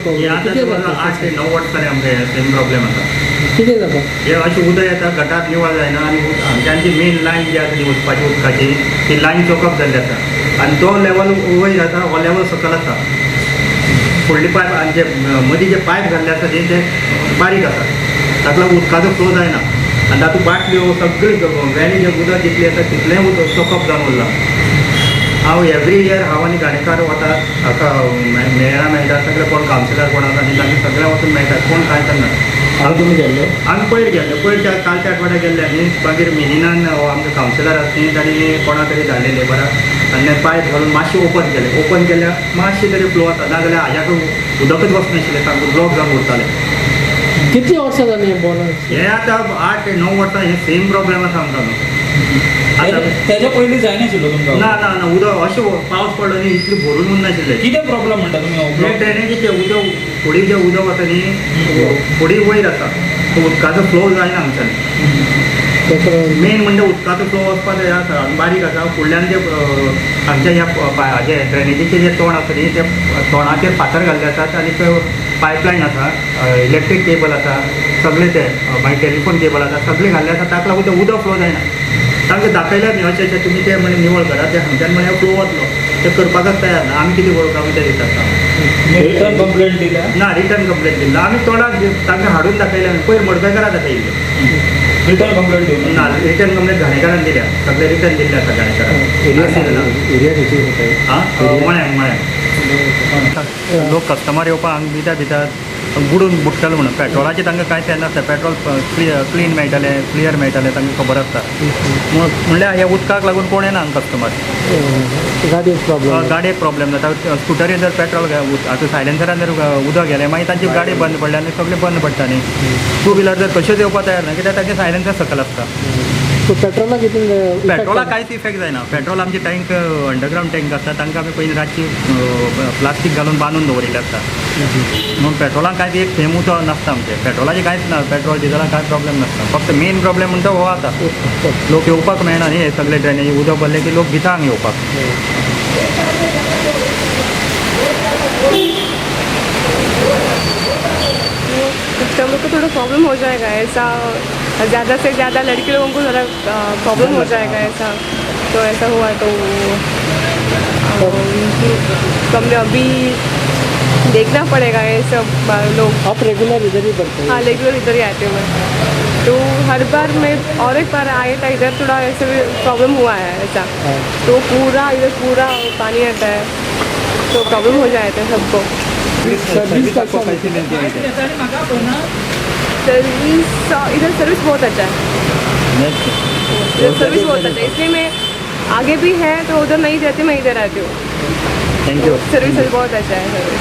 हे आतां कितें जवळ जाता? 8 ते 9 वर्सां जालीं आमकां हे सेम प्रॉब्लेम आसा. कितें जाता? हे अशें उदक येता, गटार निवळ जायना आनी हांगच्यान जी मेन लायन जी आसा ती वचपाची उदकाची ती लायन चोकअप जाल्ली आसा आनी तो लेवल वयर आसा, हो लेवल सकयल आसा. फुडली पायप आनी जे मदीं जे पायप घाल्ले आसा ते बारीक आसा, ताका लागून उदकाचो फ्लो जायना आनी तातूंत बाटल्यो सगळी वेली जें उदक जितलें आसा तितलेंय उदक चोकअप जावन उरलां. हांव एवरी इयर हांव आनी घाणेकार वतात, हाका मेयरा मेळटा, सगळे कोण कावन्सिलर कोण आसा न्ही तांकां सगळे वचून मेळटा, कोण कांय करना. हांगा तुमी गेल्ले? आमी पयर गेल्ले, पयर कालच्या आठवड्याक गेल्ले आनी मागीर मिनीनान हो आमचे कावन्सिलर आसा न्ही तांणी कोणा तरी धाडले लेबराक आनी पायप घालून मातशें ओपन केलें. ओपन केल्यार मातशें तरी फ्लो आसा, नाजाल्यार हाज्याक उदकच वचनाशिल्लें, सामकें ब्लॉक जावन उरतालें. कितली वर्सां जालीं हें बोनास? हें आतां 8 ते 9 वर्सां हें सेम प्रॉब्लेम आसा आमकां न्हू. आतां तेज्या पयलीं जायनाशिल्लो तुमकां? ना ना ना, उदक अशें पावस पडलो न्ही इतलें भरून उरनाशिल्लें. कितें प्रॉब्लम म्हणटा तुमी? हो हे ब्लॉक ड्रेनेजीचें उदक फुडें जें उदक वता न्ही फुडें वयर आसा, तो उदकाचो फ्लो जायना हांगच्यान. ताका मेन म्हणजे उदकाचो फ्लो वचपाक हें आसा आनी बारीक आसा. फुडल्यान जे हांगच्या ह्या हाजे ड्रेनेजीचें जें तोंड आसा न्ही ते तोंडाचेर फातर घाल्ले आसात आनी ते पायपलायन आसा, इलेक्ट्रीक केबल आसा, सगळे ते मागीर टेलिफोन केबल आसा, सगळे घाल्ले आसा. ताका लागून तें उदक फ्लो जायना. तांकां दाखयल्यार न्ही अशें अशें तुमी तें म्हणे निवळ करा, ते हांगच्यान म्हणे फ्लो वतलो, ते करपाकच तयार ना. आमी कितें करूं? आमी ते विचारता. रिटर्न कंप्लेंट दिल्या? ना, रिटर्न कंप्लेंट दिली ना. आमी तोंडाक तांकां हाडून दाखयलें, पयर मडकयकारा दाखयिल्लें. रिटर्न कंप्लेंट दिवन ना, रिटर्न कंप्लेंट घाणेकारान दिल्या, सगळे रिटर्न दिल्ले आसा घाणेकारान. एरिया आमी दिला. एरिया खंयची जाता? आं, मळ्यान मळ्यान लोक कस्टमर येवपाक हांगा भिता भिता बुडून बुडटलो म्हणून पेट्रोलाचें तांकां कांयच हें नासता. पेट्रोल क्लीन मेळटलें, क्लियर मेळटलें तांकां खबर आसता. म्हणल्यार ह्या उदकाक लागून कोण येना हांगा कस्टमर. गाडयेक प्रॉब्लम? गाडयेक प्रॉब्लेम जाता. स्कुटरीर जर पेट्रोल आतां सायलेन्सरान जर उदक गेलें मागीर तांची गाडी बंद पडली आनी सगळें बंद पडटा न्ही. टू व्हिलर जर कश्योच येवपाक तयार ना कित्याक तांचे सायलेन्सर सकयल आसता. सो पेट्रोलाक कितें? पेट्रोलाक कांयच इफेक्ट जायना. पेट्रोल आमचे टँक अंडरग्रावंड टँक आसता, तांकां आमी पयलीं रातची प्लास्टीक घालून बांदून दवरिल्लें आसता, म्हणून पेट्रोलाक कांयच एक थेंब उदक नासता आमचें. पेट्रोलाचें कांयच ना, पेट्रोल डिजलाक कांय प्रॉब्लेम नासता. फक्त मेन प्रॉब्लेम म्हणटा हो आतां लोक येवपाक मेळना न्ही. हे सगळे ड्रेनेज उदक भरलें की लोक भिता हांगा येवपाक. कस्टमर को थोड़ा प्रॉब्लम हो जाएगा ऐसा, ज़्यादा से ज़्यादा लड़के लोगों को ज़रा प्रॉब्लम हो जाएगा ऐसा. तो ऐसा हुआ तो तो हमने अभी देखना पड़ेगा ये सब लोग. आप रेगुलर इधर ही पड़ते हैं? हाँ, रेगुलर इधर ही आती हूँ मैं तो हर बार. मैं और एक बार आया था इधर, थोड़ा ऐसे भी प्रॉब्लम हुआ है ऐसा. हाँ. तो पूरा इधर पूरा पानी आता है तो प्रॉब्लम हो जाता है सबको. सर्विस कैसा? सर्विस, इधर सर्विस बहुत अच्छा है. इधर सर्विस बहुत अच्छा है, इसलिए मैं आगे भी है तो उधर नहीं जाती, मैं इधर आती हूँ. Thank you. Service बहुत अच्छा है, सर्विस.